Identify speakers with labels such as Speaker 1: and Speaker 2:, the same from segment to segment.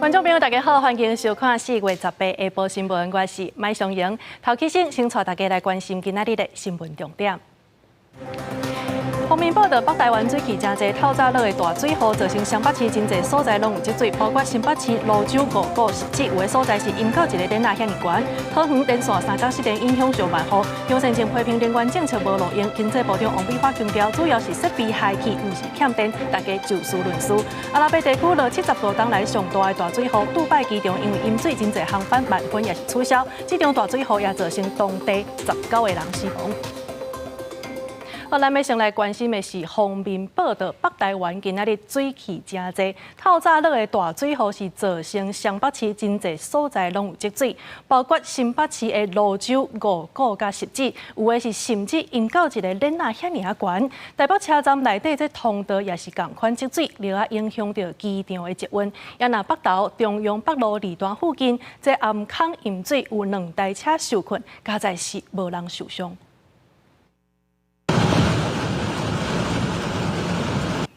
Speaker 1: 觀眾朋友，大家好，歡迎收看4月18下晡新聞，我是麥松瑩。頭起先，先帶大家來關心今仔日的新聞重點。鋒面報道北台灣水汽誠濟，透早落的大水雨，造成雙北市真濟所在攏有積水，包括新北市蘆洲、五股、汐止，有的所在是淹到一个輪仔遐爾懸。桃園連續3工失電影響上萬戶，楊善政批評能源政策無路用。經濟部長王美花強調，主要是設備害去，毋是欠電，大家就事論事。阿拉伯地區落75冬來上大的大水雨，杜拜機場因為淹水，真濟航班慢分也是取消。這場大水雨也造成當地19個人死亡。好，咱欲先來關心的是鋒面報道，北台灣今仔日水汽誠濟，透早落的大水雨是造成雙北市真濟所在攏有積水，包括新北市的蘆洲、五股佮汐止，有的是甚至淹到一个輪仔遐爾仔懸。台北車站內底這通道也是仝款積水，另外影響著機場的捷運。也若北投中央北路二段附近，這頷孔淹水有兩台車受困，佳哉是無人受傷。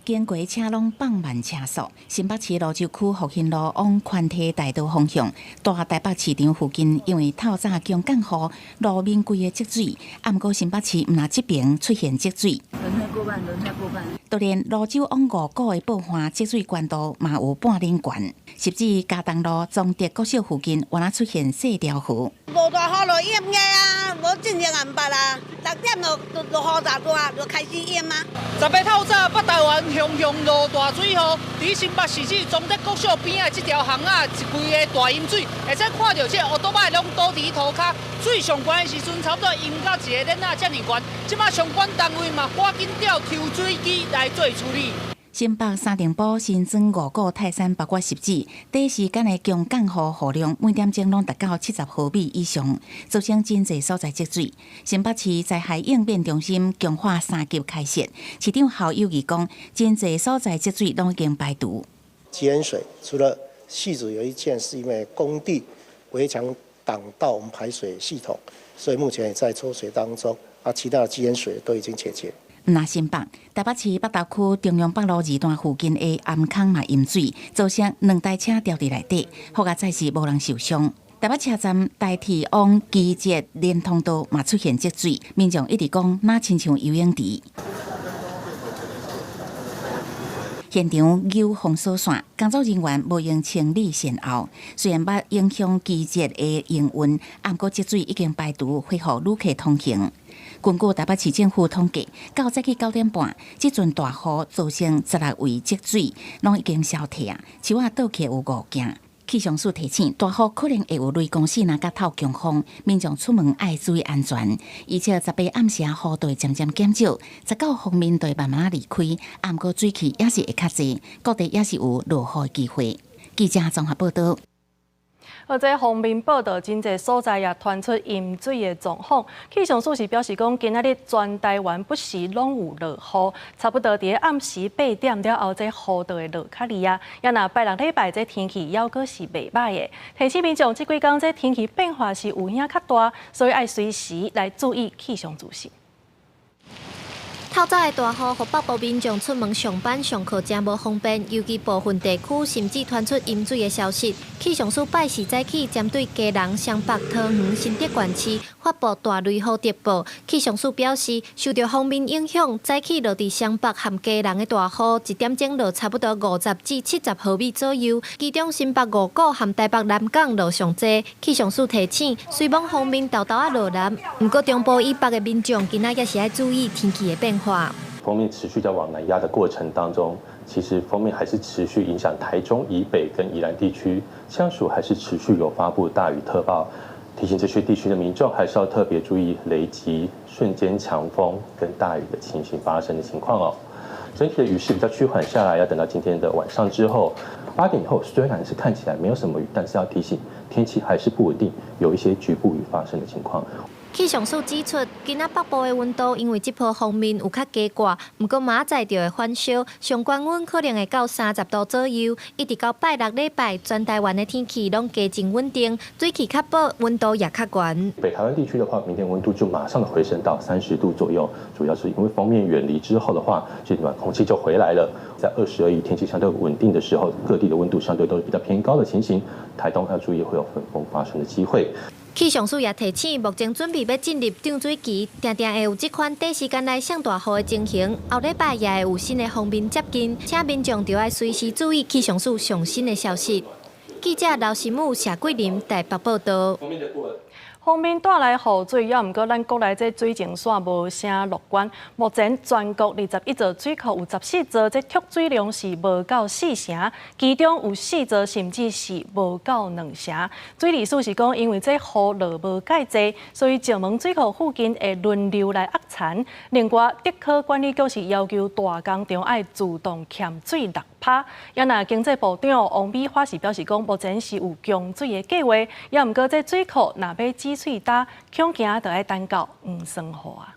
Speaker 2: 經過車攏放慢車速，新北市蘆洲區復興路往寬體大道方向，大台北市場附近，因為透早強降雨，路面規个積水。啊，毋過新北市毋但這爿出現積水，
Speaker 3: 輪胎過半，輪胎過半。
Speaker 2: 就連蘆洲往五股的報岸積水懸度嘛有半輪懸，甚至嘉東路中德國小附近，原來出現細條河。
Speaker 4: 落大雨就淹的啊，無進前也毋捌啊。6點就落雨大大，就開始淹啊。
Speaker 5: 18透早，北台灣雄雄落大水雨，佇新北市市中德國小邊仔這條巷仔，一規个大淹水，會使看著這烏多擺攏倒佇塗跤，水上懸的時陣，差不多淹到一个輪仔遮爾懸。這馬相關單位嘛，趕緊調抽水機來做處理。
Speaker 2: 新北三重埔、新莊、五股、泰山，包括汐止，短時間的強降雨雨量每點鐘攏達到70毫米以上，造成真濟所在積水。新北市災害應變中心強化三級開設，市長侯友宜講，真濟所在積水攏已經排除。
Speaker 6: 積淹水除了汐止有一件是因為工地圍牆擋到我們排水系統，所以目前也在抽水當中。啊，其他的積淹水都已經解決。
Speaker 2: 毋但新北，台北市北投區中央北路二段附近的頷孔嘛淹水，造成兩台車牢佇內底，好佳哉是無人受傷。台北車站台鐵往機捷連通道嘛出現積水，民眾一直講若親像游泳池。現場有封鎖線，工作人員無閒清理善後。雖然捌影響機捷的營運，毋過積水已經排除，恢復旅客通行。根據台北市政府統計，到早起9點半，這陣大雨造成16位積水，攏已經消退啊。樹仔倒去有五件。氣象署提醒，大雨可能會有雷公爍仔佮透強風，民眾出門愛注意安全。而且18暗時雨就會漸漸減少，19鋒面就會慢慢離開，毋過水汽也是會較濟，各地也是有落雨的機會。記者綜合報道。
Speaker 1: 而這鋒面報道，真濟所在也傳出淹水的狀況。氣象署是表示講，今仔日全台灣不時攏有落雨，差不多佇暗時8點了後，這雨就會落較厲啊。也若拜六禮拜，這天氣猶閣是袂䆀的。提醒民眾，這幾工這天氣變化是有影較大，所以愛隨時來注意氣象資訊。
Speaker 7: 透早的大雨，予北部民眾出門上班上課誠無方便，尤其部分地區甚至傳出淹水的消息。氣象署拜四早起針對基隆、雙北、桃園、新竹縣市發布大雷雨特報。氣象署表示，受著鋒面影響，早起落佇雙北和基隆的大雨，一點鐘落差不多50至70毫米左右。其中新北五股和台北南港落上濟。氣象署提醒，雖罔鋒面沓沓仔落南，毋過中部以北的民眾今仔也是愛注意天氣的變化。
Speaker 8: 鋒面持續在往南壓的過程當中，其實鋒面還是持續影響台中以北跟宜蘭地區，氣象署還是持續有發布大雨特報，提醒這些地區的民眾還是要特別注意雷擊、瞬間強風跟大雨的情形發生的情況哦。整體的雨勢比較趨緩下來，要等到今天的晚上之後，8點以後，雖然是看起來沒有什麼雨，但是要提醒天氣還是不穩定，有一些局部雨發生的情況。
Speaker 7: 氣象署指出，今仔北部的溫度因為這波鋒面有較低掛，毋過明仔載就會反燒，上懸溫可能會到30度左右。一直到拜六禮拜，全台灣的天氣攏加真穩定，水氣較薄，溫度也較懸。
Speaker 8: 北台灣地區的話，明天溫度就馬上的回升到30度左右，主要是因為鋒面遠離之後的話，這暖空氣就回來了。在22日天氣相對穩定的時候，各地的溫度相對都是比較偏高的情形，台東要注意會有焚風發生的機會。
Speaker 7: 氣象署也提醒，目前準備欲進入漲水期，定定會有這款短時間內上大雨的情形。後禮拜也會有新的鋒面接近，請民眾著愛隨時注意氣象署上新的消息。記者劉新武、謝桂林台北報道。
Speaker 1: 鋒面帶來雨水，猶毋過咱國內這水情煞無啥樂觀。目前全國21座水庫有14座，這蓄水量是無夠四成，其中有四座甚至是無夠兩成。水利署是講，因為這雨落無蓋濟，所以石門水庫附近會輪流來壓田。另外，竹科管理局是要求大工場愛自動欠水6%。也若經濟部長王美花是表示講，目前是有供水的計劃，猶毋過這水庫若欲止水焦，恐驚著愛等到黃酸雨啊！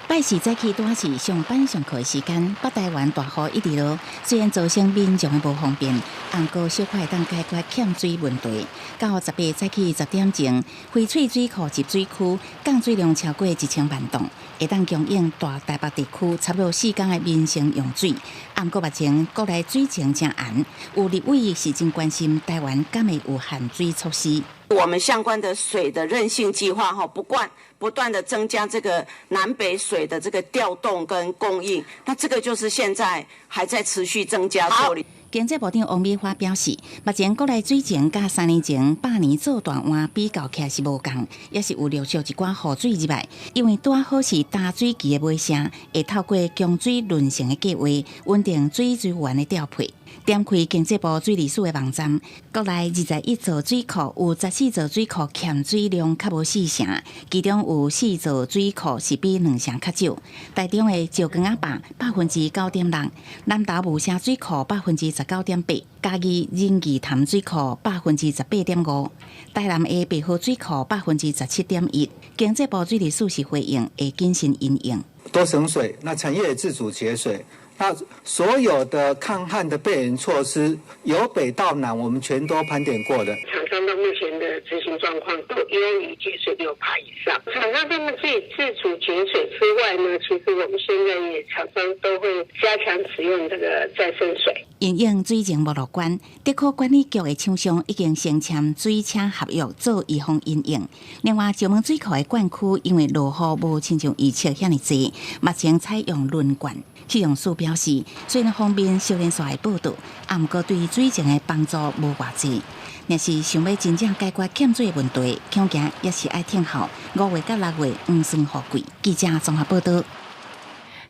Speaker 2: 拜四早起拄仔是上班上課的時間，北台灣大雨一直落，雖然造成民眾的無方便，毋過小可會當解決欠水問題。到18早起10點鐘，翡翠水庫集水區降水量超過1000萬噸，會當供應大台北地區差不多4工的民生用水。毋過目前國內水情誠絚，有立委是真關心台灣敢會有限水措施。
Speaker 3: 我們相關的水的韌性計劃，哈，不斷不斷的增加這個南北水的這個調動跟供應，那這個就是現在還在持續增加做。
Speaker 2: 經濟部長王美花表示，目前國內水情佮3年前百年做大旱比較起來是無仝，也是有陸續一寡雨水入來，因為拄好是焦水期的尾聲，會透過供水輪成的計劃，穩定水資源的調配。點開經濟部水利署的網站，國內21座水庫有14座水庫欠水量較無四成，其中有四座水庫是比兩成較少。台中的石岡仔壩9.6%，南投霧社水庫19.8%，嘉義仁義潭水庫18.5%，台南的白河水庫17.1%。經濟部水利署是回應會謹慎因應，
Speaker 9: 多省水，那產業也自主節水。那所有的抗旱的備援措施，由北到南，我們全都盤點過的。
Speaker 10: 廠商到目前的執行狀況都優於節水6%以上。廠商他們自己自主節水之外呢，其實我們現在也廠商都會加強使用這個再生水。
Speaker 2: 因應水情無樂觀，竹科管理局的廠商已經先簽水車合約做預防因應。另外，石門水庫的灌區因為落雨無親像預測遐爾濟，目前採用輪灌。氣象署表示，雖然鋒面小連續的報道，毋過對水情的幫助無偌濟。若是想欲真正解決欠水的問題，恐驚也是愛等候5月佮6月黃酸雨季。記者綜合報道。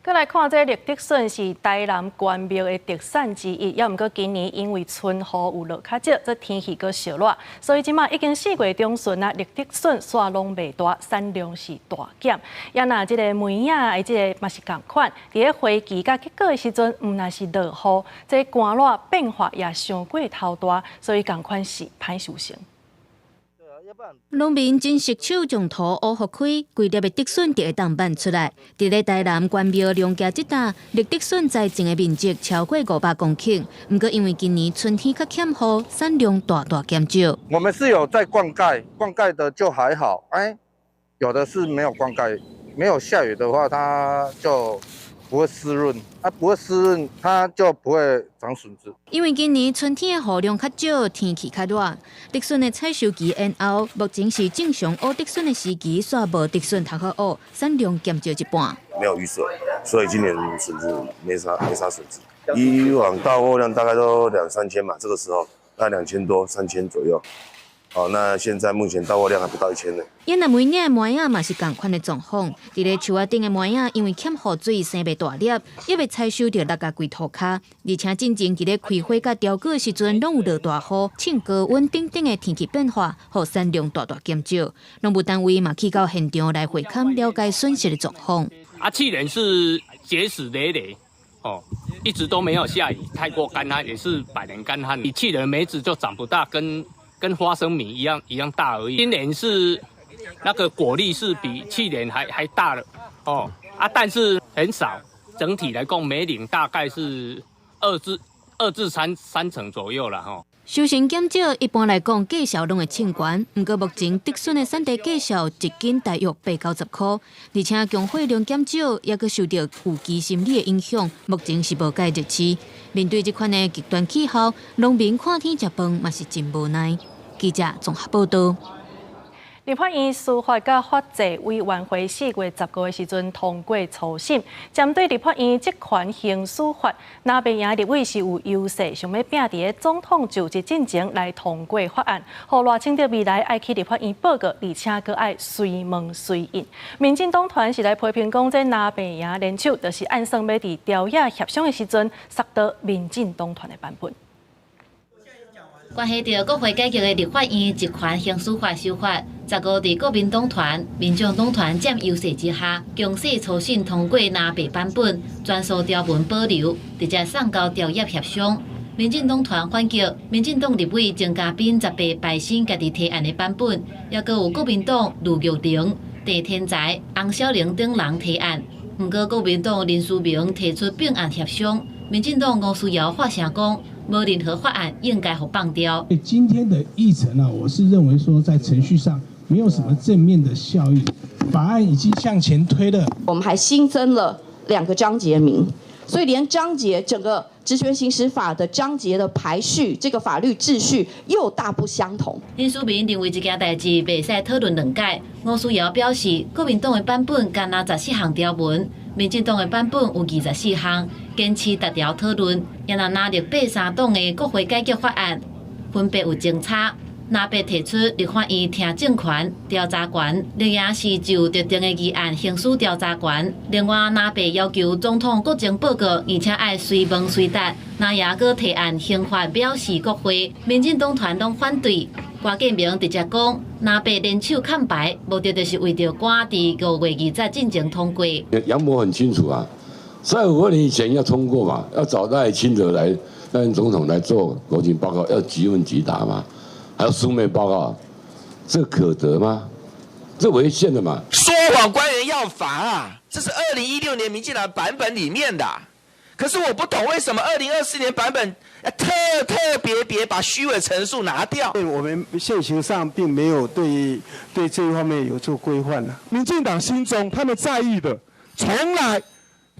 Speaker 1: 閣來看這綠竹筍是台南關廟的特產之一，猶毋過今年因為春雨有落較少，這天氣閣燒熱，所以這馬已經4月中旬啊，綠竹筍煞攏袂大，產量是大減。也若這个梅仔的這个嘛是仝款，佇咧花期佮結果的時陣，毋但是落雨，這乾熱變化也傷過頭大，所以仝款是歹收成。
Speaker 11: 農民真熟手將土挖予開，規粒的竹筍就會當挽出來。佇咧台南關廟龍崎這搭，綠竹筍栽種的面積超過500公頃。毋過因為今年春天較欠雨，產量大大減少。
Speaker 12: 我們是有在灌溉，灌溉的就還好，哎，有的是沒有灌溉，沒有下雨的話，它就不會濕潤，它不會濕潤，它就不會長筍子。
Speaker 11: 因為今年春天的雨量較少，天氣較熱，竹筍的採收期延後，目前是正常挖竹筍的時期，煞無竹筍通好挖，產量減少一半。
Speaker 13: 沒有雨水，所以今年筍子沒啥筍子。以往到貨量大概都兩三千嘛，這個時候那2000多、3000左右。哦，那現在目前到貨量還不到1000呢。
Speaker 11: 因那梅嶺的梅仔嘛是仝款的狀況，佇咧樹仔頂的梅仔因為欠雨水生袂大粒，猶未採收就落甲規塗跤，而且進前佇咧開花佮凋果的時陣，攏有落大雨、凊高溫等等的天氣變化，予產量大大減少。農務單位嘛去到現場來會勘了解損失的狀況。
Speaker 14: 啊，去年是結實累累，哦，一直都沒有下雨，太過乾旱，也是百年乾旱。你去年梅子就長不大，跟花生米一樣一樣大而已。今年是那個果粒是比去年還大了哦啊，但是很少。整體來講，每嶺大概是2至3成左右啦。吼。
Speaker 11: 收成減少，一般來講價數攏會衝懸。毋過目前竹筍的產地價數一斤大約80-90箍，而且供貨量減少，抑閣受著預期心理的影響，目前是無蓋熱市。面對這款的極端氣候，農民看天食飯嘛是真無奈。記者綜合報道。
Speaker 1: 立法院司法佮法制委員會4月15的時陣通過初審，針對立法院職權行使法，藍白營立委是有優勢，想欲拚佇總統就職進前來通過法案，予賴清德未來愛去立法院報告，而且閣愛隨問隨應。民進黨團是來批評講，這藍白營聯手，就是暗算欲佇朝野協商的時陣，殺倒民進黨團的版本。
Speaker 15: 關係著國會改革的立法院職權行使法修法，15佇國民黨團、民眾黨團佔優勢之下，強勢初審通過藍白版本，全數條文保留，直接送交朝野協商。民進黨團反擊，民進黨立委鍾佳濱18排新家己提案的版本，抑閣有國民黨盧玉玲、鄭天才、洪小玲等人提案。毋過國民黨林思明提出併案協商，民進黨吳思瑤發聲講，無任何法案應該予放掉。
Speaker 16: 今天的議程呢，我是認為說在程序上沒有什麼正面的效應，法案已經向前推了。
Speaker 3: 我們還新增了2個章節名，所以連章節整個職權行使法的章節的排序，這個法律秩序又大不相同。
Speaker 15: 林書明認為這件代誌袂使討論兩屆。吳思瑤表示，國民黨的版本干焦14項條文，民進黨的版本有24項，堅持逐條討論。也若藍綠白三黨的國會改革法案，分別有爭差。藍白提出立法院聽證權、調查權，綠營是就特定的議案行使調查權。另外，藍白要求總統國情報告，而且愛隨問隨答。藍營閣提案刑法藐視國會，民進黨團攏反對。郭建明直接講，藍白聯手崁牌，目的就是為著趕佇5月20進前通過。
Speaker 17: 楊模很清楚啊，在5/20以前要通過嘛，要找賴清德來擔任總統來做國情報告，要即問即答嘛。還要書面報告，這可得嗎？這違憲的嘛！
Speaker 18: 說謊官員要罰啊！這是2016年民進黨版本裡面的，可是我不懂為什麼2024年版本特特別別把虛偽陳述拿掉。
Speaker 19: 我們現行上並沒有對這一方面有做規範啊。
Speaker 20: 民進黨心中他們在意的，從來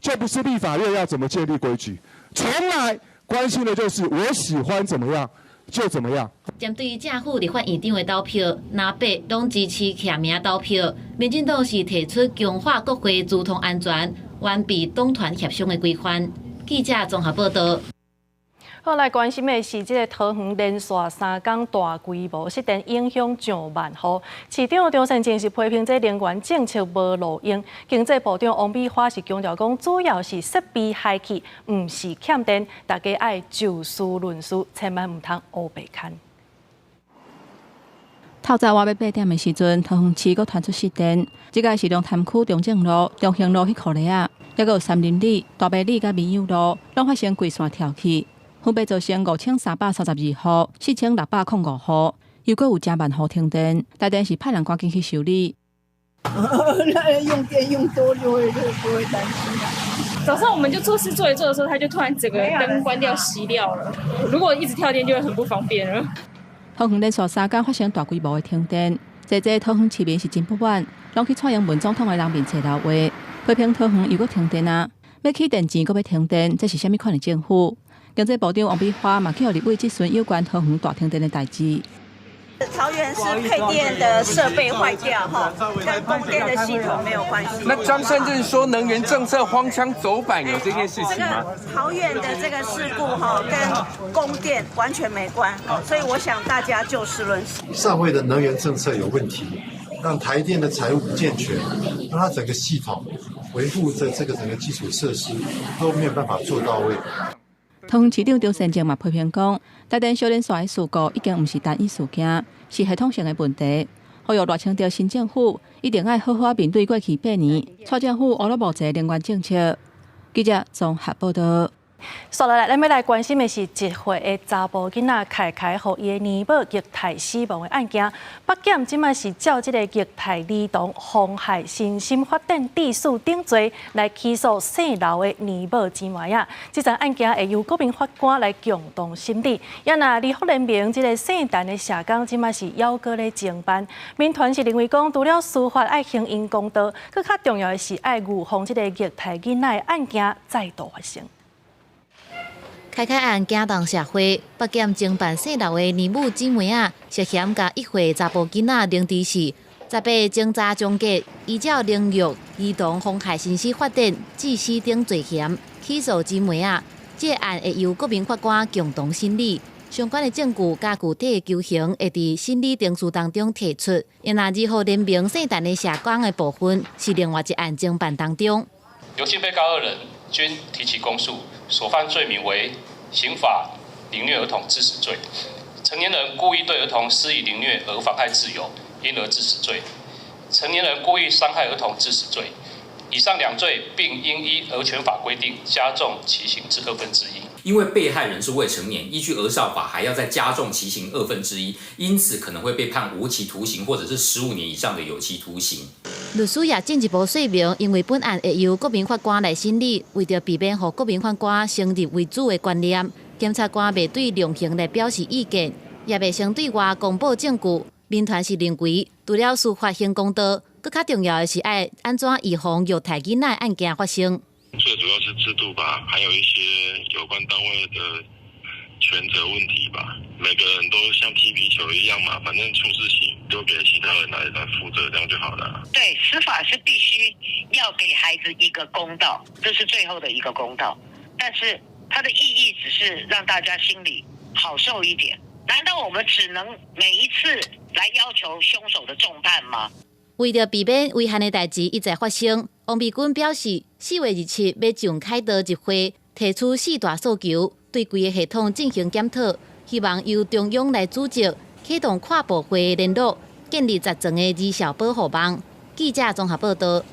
Speaker 20: 就不是立法院要怎麼建立規矩，從來關心的就是我喜歡怎麼樣就怎麼樣。
Speaker 15: 針對正副立法院長的投票，藍白攏支持記名投票。民進黨是提出強化國會資通安全、完備黨團協商的規範。記者綜合報道。
Speaker 1: 好，來關心的是，這个桃園連續3工大規模失電，影響上萬戶。市長張善政是批評這能源政策無路用。經濟部長王美花是強調講，主要是設備害去，毋是欠電。大家愛就事論事，千萬毋通烏白牽。
Speaker 21: 透早倚欲8點的時陣，桃園市閣傳出失電。這个是龍潭區中正路、中興路彼箍里仔，抑閣有三林里、大坪里佮民友路，攏發生規線跳起。分別造成5332戶、4605戶，又閣有成萬戶停電。台電是派人趕緊去修理。
Speaker 22: 那用電用多就不會擔心。
Speaker 23: 早上我們就做事做一做的時候，它就突然整個燈關掉熄掉了。如果一直跳電，就會很不方便了。
Speaker 21: 桃園連續3工發生大規模的停電，濟濟桃園市民是真不滿，攏去蔡英文總統的人面前留話，批評桃園又閣停電啊，欲起電錢閣欲停電，這是啥物款的政府？經濟部長王美花嘛去予立委質詢有關桃園大停電的代誌。
Speaker 3: 桃園是配電的設備壞掉，哈，跟供電的系統沒有關係。
Speaker 24: 那張善政說能源政策荒腔走板，有這件事情嗎？
Speaker 3: 桃園的這個事故，哈，跟供電完全沒關，所以我想大家就事論事。
Speaker 25: 上位的能源政策有問題，讓台電的財務不健全，讓它整個系統維護的這個整個基礎設施都沒有辦法做到位。
Speaker 21: 桃園市長張善政嘛批評講，台電小連線的事故已經毋是單一事件，是系統性的問題。呼籲賴清德新政府一定愛好好面對過去8年，蔡政府烏魯無濟能源政策。記者綜合報道。
Speaker 1: 紲落來，咱欲來關心的是一歲的查埔囡仔凱凱，予伊的奶母虐待死亡的案件。北檢這擺是照這個虐待兒童、妨害身心發展致死等罪來起訴姓劉的奶母姊妹仔。這樁案件會由國民法官來共同審理。也若兒福聯盟這个姓陳的社工，這擺是猶閣咧偵辦。民團是認為講，除了司法愛還𪜶公道，閣較重要的是愛預防這个虐待囡仔的案件再度發生。
Speaker 15: 凱凱案驚動社會，北檢偵辦姓劉的奶母姊妹仔，涉嫌共一歲查埔囡仔凌遲死，18偵查終結，依照凌虐兒童、妨害身心發展致死等罪嫌起訴姊妹仔。這個案會由國民法官共同審理，相關的證據佮具體的求刑會佇審理程序當中提出。若兒福聯盟姓陳的社工的部分，是另外一案偵辦當中。
Speaker 4: 劉姓被告二人均提起公訴，所犯罪名為刑法凌虐兒童致死罪、成年人故意對兒童施以凌虐而妨害自由，因而致死罪、成年人故意傷害兒童致死罪。以上兩罪並應依兒權法規定加重其刑至1/2。
Speaker 5: 因為被害人是未成年，依據兒少法還要再加重其刑1/2，因此可能會被判無期徒刑或者是15年以上的有期徒刑。
Speaker 15: 律師也進一步說明，因為本案會由國民法官來審理，為著避免予國民法官先入為主的觀念，檢察官袂對量刑來表示意見，也袂先對外公布證據。民團是認為，除了司法還公道，閣較重要的是愛按怎預防虐待囡仔案件發生。
Speaker 6: 最主要是制度吧，還有一些有關單位的權責問題吧。每個人都像踢皮球一樣嘛，反正出事情丟給其他人來負責，這樣就好了。
Speaker 10: 對，司法是必須要給孩子一個公道，這是最後的一個公道。但是它的意義只是讓大家心裡好受一點。難道我們只能每一次來要求兇手的重判嗎？
Speaker 15: 為著避免遺憾的代誌一再發生，王美君表示，4月27欲上凱道集會，提出四大訴求，對規個系統進行檢討，希望由中央來組織，啟動跨部會聯絡，建立十層的兒少保護網。記者綜合報道。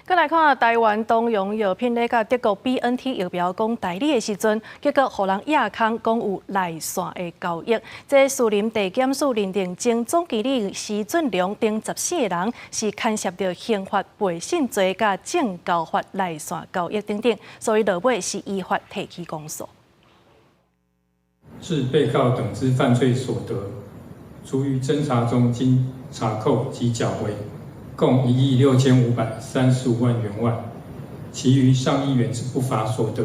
Speaker 1: 閣來看台灣東洋藥品咧，佮德國 BNT 疫苗講代理的時陣，結果予人掖空講有內線的交易。這士林地檢署認定前總經理施俊良等14个人是牽涉著刑法背信罪、佮證交法內線交易等等，所以落尾是依法提起公訴。
Speaker 7: 致被告等之犯罪所得，卒於偵查中經查扣及繳回，共1億6535萬元外，其餘上億元之不法所得，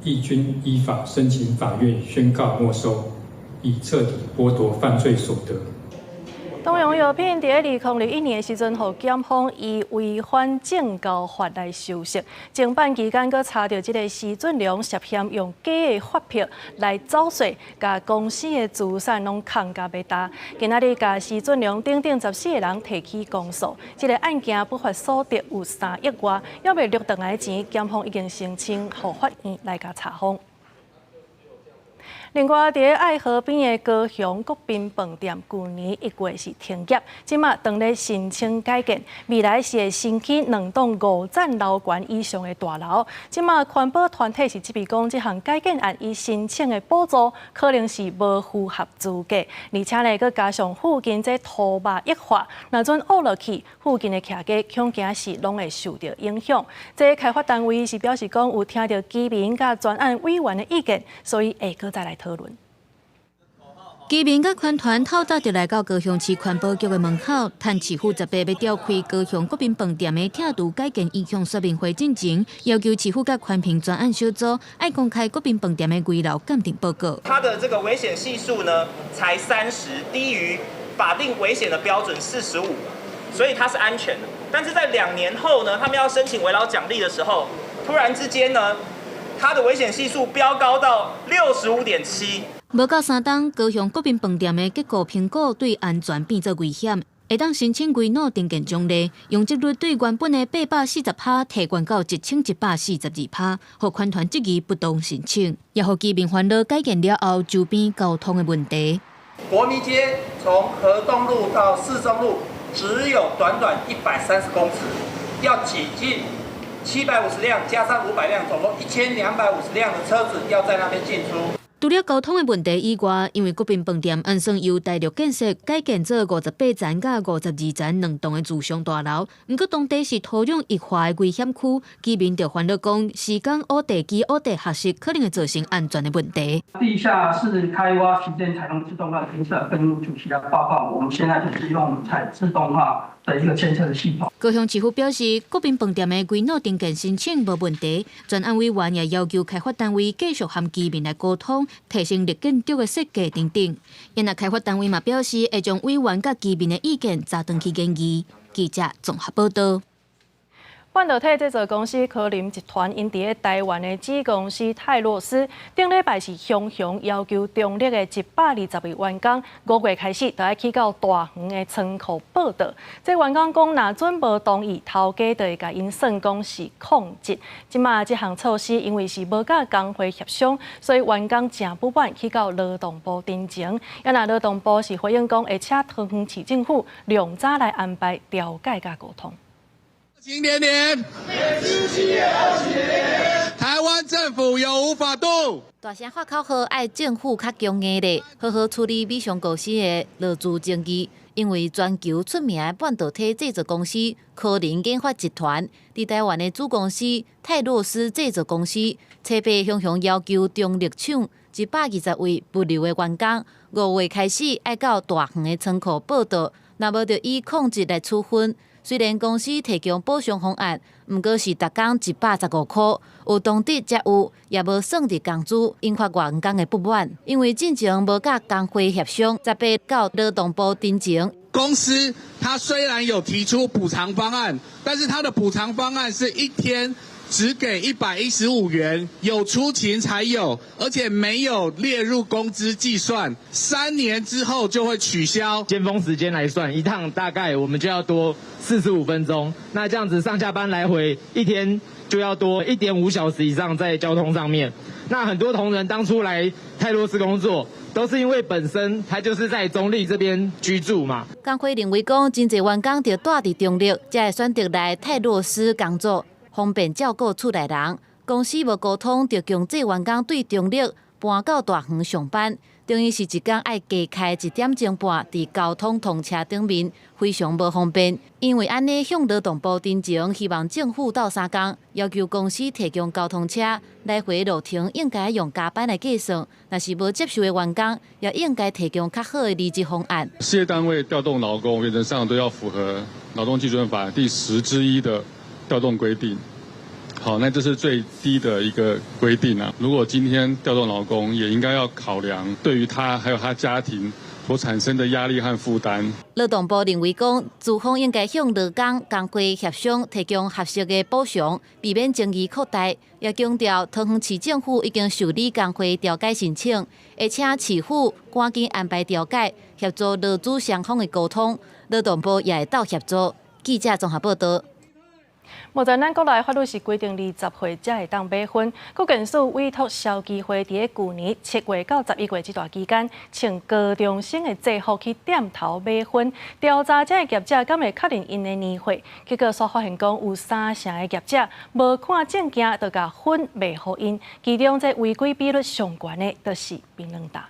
Speaker 7: 亦均依法申請法院宣告沒收，以徹底剝奪犯罪所得。
Speaker 1: 東洋藥品佇2021年的時陣，予檢方以違反證交法來收悉。偵辦期間，閣查著這个施俊良涉嫌用假的發票來走稅，共公司的資產攏囥甲欲焦。今仔日共施俊良等等14个人提起公訴。這个案件不法所得有3億外，猶未錄轉來錢，檢方已經申請予法院來共查封。另外，佇愛河邊的高雄國賓飯店，舊年1月是停業，這馬正咧申請改建，未來是會新起兩棟五層樓懸以上的大樓。這馬環保團體是質疑講，這項改建案伊申請的補助可能是無符合資格，而且呢，閣加上附近這土壆液化，若陣挖落去，附近的徛家恐驚是攏會受著影響。這開發單位是表示講，有聽著居民佮專案委員的意見，所以會閣再來討論。
Speaker 11: 居民佮環團透早就來到高雄市環保局的門口，趁市府18欲召開高雄國賓飯店的拆除改建意向說明會進前，要求市府佮環評專案小組愛公開國賓飯店的危老鑑定報告。
Speaker 8: 它的這個危險係數呢，才30，低於法定危險的標準45，所以它是安全的。但是在2年後呢，他們要申請危老獎勵的時候，突然之間呢，它的危險係數飆高到65.7。
Speaker 11: 無夠3冬，高雄國賓飯店的結構評估對安全變做危險，會當申請危老重建獎勵，容積率對原本的840%提懸到1142%，予環團質疑不當申請，也予居民煩惱改建了後周邊交通的問題。
Speaker 26: 國民街從河東路到市中路只有短短130公尺，要擠進750輛加上500輛，總共1250輛的車子要在那邊進出。
Speaker 11: 除了交通的問題以外，因為國賓飯店按算由大陸建設改建做58層佮52層兩棟的住商大樓，毋過當地是土壤液化的危險區，居民就煩惱講，施工挖地基、挖地下實可能會造成安全的問題。
Speaker 2: 地下室開挖時間採用自動化監測，跟主席的報告，我們現在就是用採自動化的一個監測的系統。
Speaker 11: 高雄市府表示，國賓飯店的歸納重建申請無問題，專案委員也要求開發單位繼續和居民來溝通，提升綠建築的設計等等。因為開發單位嘛表示，會將委員佮居民的意見載轉去研議。記者綜合報道。
Speaker 1: 半導體製造公司科林集團𪜶佇咧台灣的子公司泰洛斯，頂禮拜是雄雄要求中壢的120位員工，5月開始就愛去到大園的倉庫報到。這員工講，若準無同意，頭家就會共𪜶算講是曠職。這馬這項措施因為是無佮工會協商，所以員工誠不滿，去到勞動部陳情。啊若勞動部是回應講，會請桃園市政府量早來安排調解佮溝通。
Speaker 9: 情連連，台灣政府有無法度？
Speaker 15: 大聲喊口號，愛政府較強硬咧，好好處理美商公司的勞資爭議。因為全球出名的半導體製造公司科林研發集團，佇台灣的子公司泰洛斯製造公司，初八雄雄要求中壢廠120位物流的員工，5月開始愛到大園的倉庫報到，若無就以曠職來處分。雖然公司提供補償方案，毋過是逐工115塊，有當日才有，也無算佇工資，引發員工的不滿。因為進前無佮工會協商，18到勞動部陳情。
Speaker 9: 公司他雖然有提出補償方案，但是他的補償方案是一天只給115元，有出勤才有，而且沒有列入工資計算。3年之後就會取消。
Speaker 12: 尖峰時間來算，一趟大概我們就要多45分鐘。那這樣子上下班來回一天就要多1.5小時以上在交通上面。那很多同仁當初來泰洛斯工作，都是因為本身他就是在中壢這邊居住嘛。
Speaker 15: 工會認為講，真濟員工著蹛佇中壢，才會選擇來泰洛斯工作，方便照顧厝內人。公司無溝通，就強制員工對中壢搬到大園上班，等於是一工愛加開1點鐘半，佇交通通車頂面，非常無方便。因為按呢向勞動部陳情，希望政府鬥相共，要求公司提供交通車，來回路程應該用加班來計算。若是無接受的員工，也應該提供較好的離職方案。
Speaker 13: 事業單位調動勞工，原則上都要符合勞動基準法第10之1的調動規定。好，那這是最低的一個規定啊。如果今天調動勞工，也應該要考量對於他還有他家庭所產生的壓力和負擔。
Speaker 15: 勞動部認為講，資方應該向勞工工會協商，提供合適的補償，避免爭議擴大。也強調，桃園市政府已經受理工會調解申請，會請市府趕緊安排調解，協助勞資雙方的溝通。勞動部也會鬥協助。記者綜合報道。
Speaker 1: 目前咱國內法律是規定20歲才會當買薰，國健署委託消基會佇咧舊年7月到11月這段期間，穿高中生的制服去店頭買薰，調查這个業者敢會確認𪜶的年歲，結果煞發現講有三成的業者無看證件就共薰賣予𪜶，其中這違規比率上懸的，就是檳榔焦。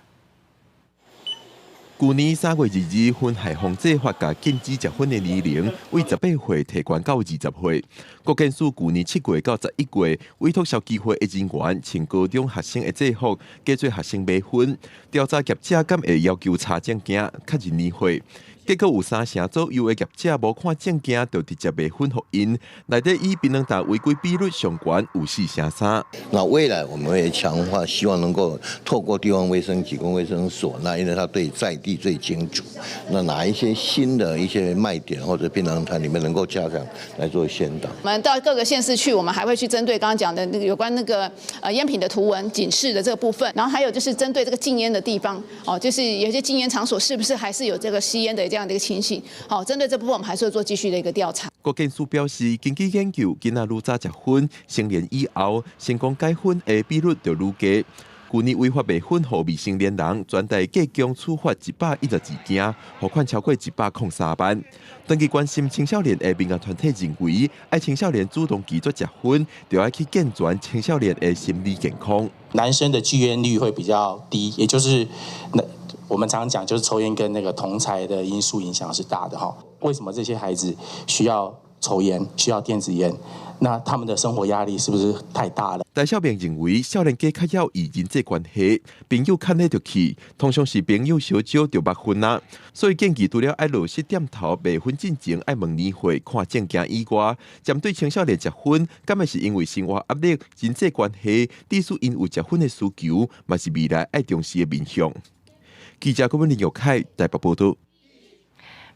Speaker 14: 舊年3月22日，薰害防制法共禁止食薰的年齡，為18歲提懸到20歲。國健署舊年7月到11月，委託消基會的人員穿高中學生的制服，假做學生買薰，調查業者敢會要求查證件確認年歲。結果有三成左右的業者無看證件就直接賣薰予𪜶，內底以檳榔焦違規比率上懸有4成3。
Speaker 16: 那未來我們會強化，希望能夠透過地方衛生機關衛生所，那因為他對在地最清楚，那哪一些新的一些賣點或者檳榔攤裡面能夠加強來做宣導。
Speaker 27: 我們到各個縣市去，我們還會去針對剛剛講的那個有關那個菸品的圖文警示的這個部分，然後還有就是針對這個禁菸的地方，哦，就是有些禁菸場所是不是還是有這個吸菸的這樣的一個情形？好，針對這部分我們還是會做繼續的一個調查。
Speaker 14: 國健署表示，根據研究，囡仔愈早食薰，成年以後成功戒薰的比率就愈低。舊年違法賣粉予未成年人，全台計共處罰112件，罰款超過103萬。長期關心青少年的民間團體認為，愛青少年主動拒絕食薰，就愛去健全青少年的心理健康。
Speaker 17: 男生的拒菸率會比較低，也就是那我們常常講，就是抽菸跟那個同儕的因素影響是大的哈。為什麼這些孩子需要抽菸，需要電子菸？那他們的生活壓力是不是太大了？
Speaker 14: 戴少明認為，少年家較曉以人際關係，朋友牽咧就去，通常是朋友相招就縛薰啊。所以建議除了愛落實店頭賣薰進前愛問年歲、看證件以外，針對青少年食薰，敢會是因為生活壓力、人際關係，致使𪜶有食薰的需求，嘛是未來愛重視的面向。記者郭文林玉凱台北報道。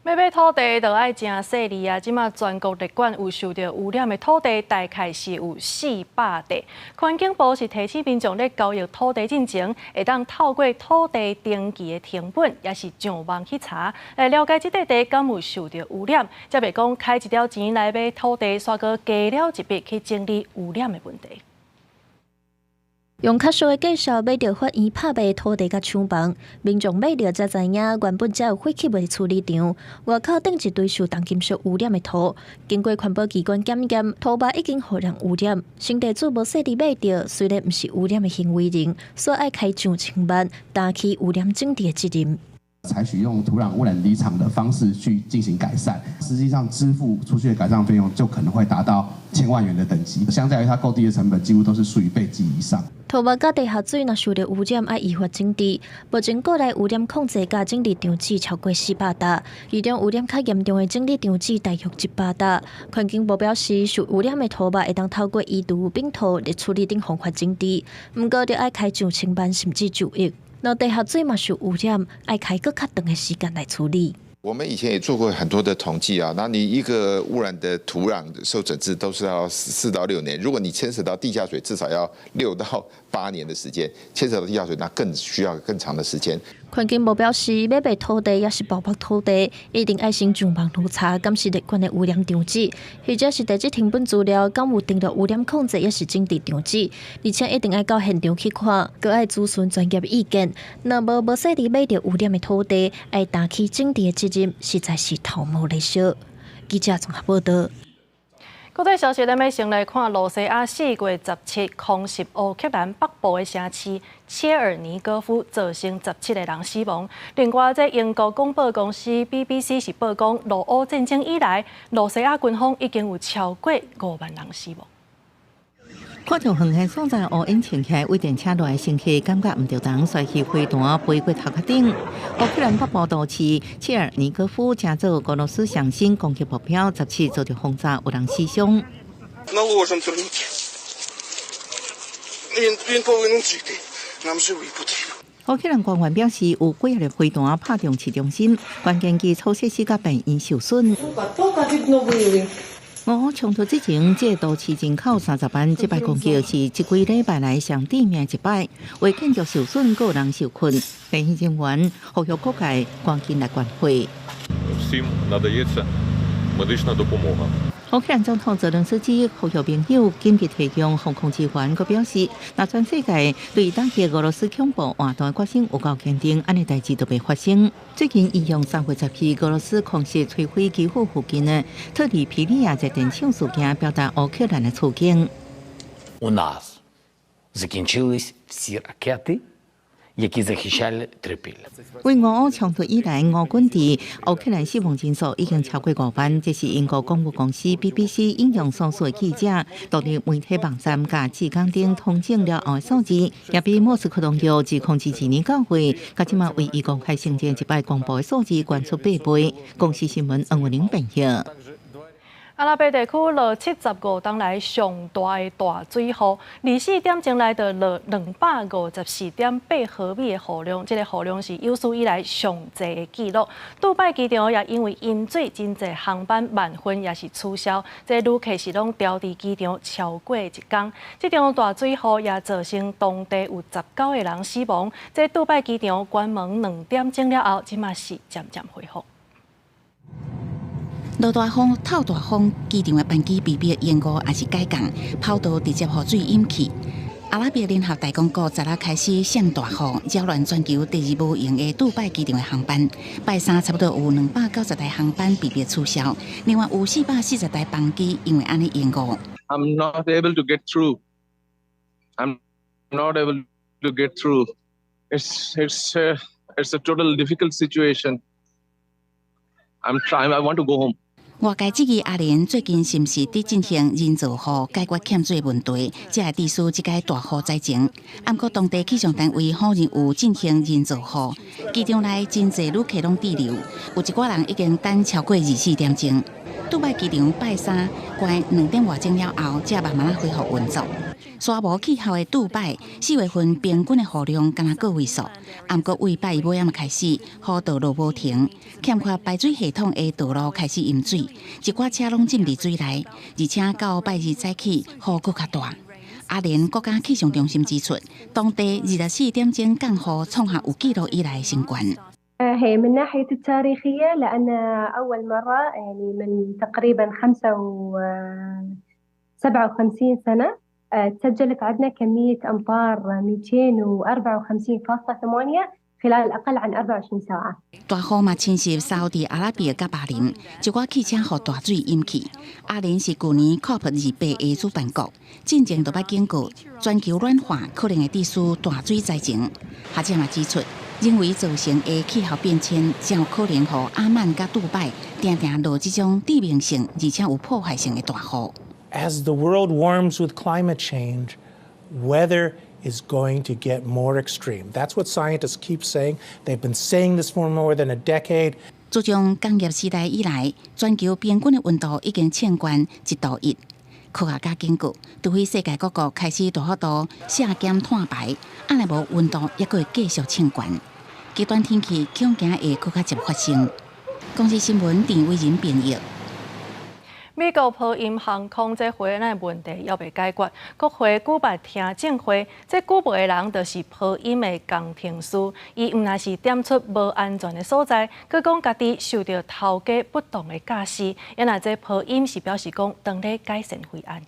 Speaker 1: 欲買土地就愛誠細膩啊！這馬全國列管有受著污染的土地，大概是有400塊。環境部是提醒民眾咧交易土地進前，會當透過土地登記的謄本，抑是上網去查，來了解這塊地敢有受著污染，才袂講開一條錢來買土地，煞閣加了一筆去整理污染的問題。
Speaker 18: 用較俗的價數買著法院拍賣土地佮廠房，民眾買著才知影，原本這有廢棄物處理場，外口頂一堆受重金屬污染的土。經過環保機關檢驗，土肉已經予人污染。新地主無細膩買著，雖然毋是污染的行為人，煞愛開上千萬，擔起污染整治的責任。
Speaker 19: 採取用土壤污染離場的方式去進行改善，實際上支付出去的改善費用就可能會達到千萬元的等級，相較於它購地的成本，幾乎都是數以倍計以上。
Speaker 18: 土肉佮地下水若受著污染，愛依法整治。目前國內污染控制佮整治場址超過400棟，其中污染較嚴重的整治場址大約100棟。環境部表示，受污染的土肉會當透過移除、丙土、熱處理等方法整治，毋過著愛開上千萬甚至上億。若地下水嘛受污染，愛開閣較長的時間來處理。
Speaker 21: 我們以前也做過很多的統計啊，那你一個污染的土壤受整治都是要4到6年，如果你牽涉到地下水，至少要6到8年的時間，牽涉到地下水，那更需要更長的時間。
Speaker 18: 環境部表示，欲賣土地抑是報拍土地，一定愛先上網查查，敢是列管的污染場址，或者是地質謄本資料，敢有登錄污染控制，抑是整治場址，而且一定愛到現場去看，閣愛諮詢專業意見。若無無細膩買著污染的土地，愛擔起整治的責任，實在是頭毛咧燒。記者綜合報道。
Speaker 1: 國際消息，咱欲先來看，露西亞4月17空襲烏克蘭北部的城市切爾尼戈夫，造成17個人死亡。另外，這英國廣播公司 BBC 是報講，俄烏戰爭以來，露西亞軍方已經有超過5萬人死亡。
Speaker 20: 看著遠的所在烏煙衝起來，尾電車內的乘客感覺毋著人，摔去飛彈飛過頭殼頂。烏克蘭北部都市切爾尼戈夫成做俄羅斯上新攻擊目標，17遭著轟炸，有人死傷。
Speaker 22: Наложим турнікет. Він, він повинен жити. Нам живий потрібен.
Speaker 20: 烏克蘭官員表示，有幾粒飛彈拍中市中心，關鍵基礎設施佮病院受損。俄烏衝突之前，這個都市人口30萬，這擺攻擊是這幾禮拜來上致命一擺，有建築受損，閣有人受困。避險人員呼籲各界趕緊來關懷。
Speaker 23: Всім надається медична допомога.
Speaker 20: 烏克蘭總統澤倫斯基呼籲盟友緊急提供防空支援，閣表示，若全世界對打擊俄羅斯恐怖活動的決心有夠堅定，按呢代誌就袂發生。最近，伊用3月10日俄羅斯空襲摧毀基輔附近的特里皮利亞熱電廠事件，表達烏克蘭的處境。
Speaker 25: У нас закінчились всі ракети, які захищали Трипілля.
Speaker 20: 為俄烏衝突以來，俄軍佇烏克蘭死亡人數已經超過5萬。這是英國廣播公司 BBC 引用所屬的記者，獨立媒體網站佮志工頂統整了後的數字，也比莫斯科當局自2022年9月，佮這馬唯一公開承認一擺公布的數字懸出8倍。公視新聞黃文玲編譯。
Speaker 1: 阿拉伯地區落75冬來上大的大水雨，24點鐘內就落254.8毫米的雨量，這個雨量是有史以來上濟的紀錄。杜拜機場也因為淹水，真濟航班慢飛抑是取消，這旅客是攏牢佇機場超過一工。這場大水雨也造成當地有19個人死亡。這杜拜機場關門2點鐘了後，這馬是漸漸恢復。
Speaker 26: 落大風、透大風，機場的班機被迫延誤抑是改降，跑道直接予水淹去。
Speaker 20: 阿拉伯聯合大公國昨仔開始降大雨，擾亂全球第二無閒的杜拜機場的航班。拜三差不多有290台航班被迫取消，另外有440台班機因為按呢延誤。
Speaker 3: I'm not able to get through. I'm not able to get through. It's a total difficult situation. I'm trying. I want to go home.
Speaker 20: 外界質疑阿聯最近是毋是佇進行人造雨解決欠水問題，才會致使這擺大雨災情。毋過當地氣象單位否認有進行人造雨，機場內真濟旅客攏滯留，有一寡人已經等超過24點鐘。杜拜機場拜三關2點外鐘了後，才慢慢仔恢復運作。沙漠氣候的杜拜，4月份平均的雨量敢若個位數，毋過為拜一尾仔開始，雨就落無停，欠缺排水系統的道路開始淹水，一寡車攏浸佇水內，而且到拜二早起雨閣較大。阿聯國家氣象中心指出，當地24點鐘降雨創下有記錄以來新高。
Speaker 4: هي من ناحية التاريخية لأن أول مرة يعني من تقريبا 57 سنة تسجلت عندنا كمية أمطار 254.8 خلال أقل عن 24 ساعة。
Speaker 20: 大雨嘛侵襲沙烏地阿拉伯佮巴林，一寡汽車予大水淹去。阿聯是舊年 COP28的主辦國，進前就捌警告全球暖化可能會致使大水災情。學者嘛指出，人為造成的氣候變遷，真有可能予阿曼佮杜拜定定落這種致命性而且有破壞性的大雨。
Speaker 5: As the world warms with climate change, weather is going to get more extreme. That's what scientists keep saying. They've been saying this for more than a decade.
Speaker 20: 自從工業時代以來，全球平均的溫度已經升懸1.1度。科學家警告，除非世界各國開始大幅度削減碳排，按呢無溫度猶閣會繼續升懸。極端天氣恐驚會閣較捷發生。公視新聞鄭偉仁編譯。
Speaker 1: 美國波音航空這飛安的問題猶未解決，國會舉辦聽證會，這舉報的人就是波音的工程師，伊毋但是點出無安全的所在，閣講家己受著頭家不當的教示，猶若這波音是表示講當咧改善飛安。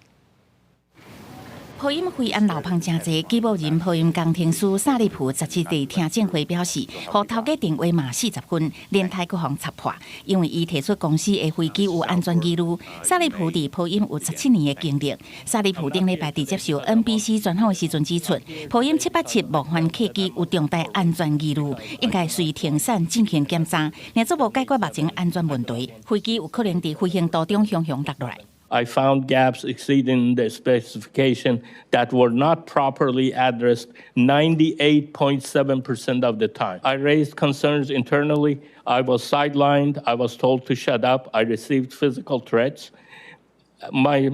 Speaker 20: 波音飛安漏縫誠濟，舉報人波音工程師薩利普17佇聽證會表示，予頭家電話罵40分，輪胎閣予人插破，因為伊提出公司的飛機有安全疑慮。薩利普佇波音有17年的經歷。薩利普頂禮拜佇接受 NBC 專訪的時陣指出，波音787夢幻客機有重大安全疑慮，應該隨停產進行檢查。若做無解決目前安全問題，飛機有可能佇飛行途中雄雄落來。
Speaker 6: I found gaps exceeding the specification that were not properly addressed 98.7% of the time. I raised concerns internally. I was sidelined. I was told to shut up. I received physical threats. My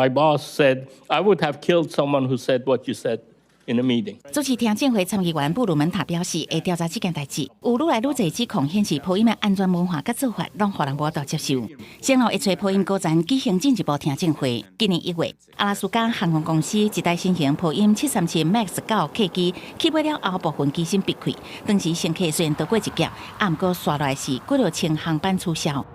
Speaker 6: boss said, "I would have killed someone who said what you said in a meeting."
Speaker 20: 主持聽證會參議員布魯門塔表示，會調查這件代誌。有愈來愈濟指控顯示，波音的安全文化佮做法，攏予人無法度接受。先後會揣波音高層舉行進一步聽證會。今年1月，阿拉斯加航空公司一台新型波音737 MAX 9客機起飛了後，部分機身爆開，當時乘客雖然逃過一劫，毋過紲落來是幾落千航班取消。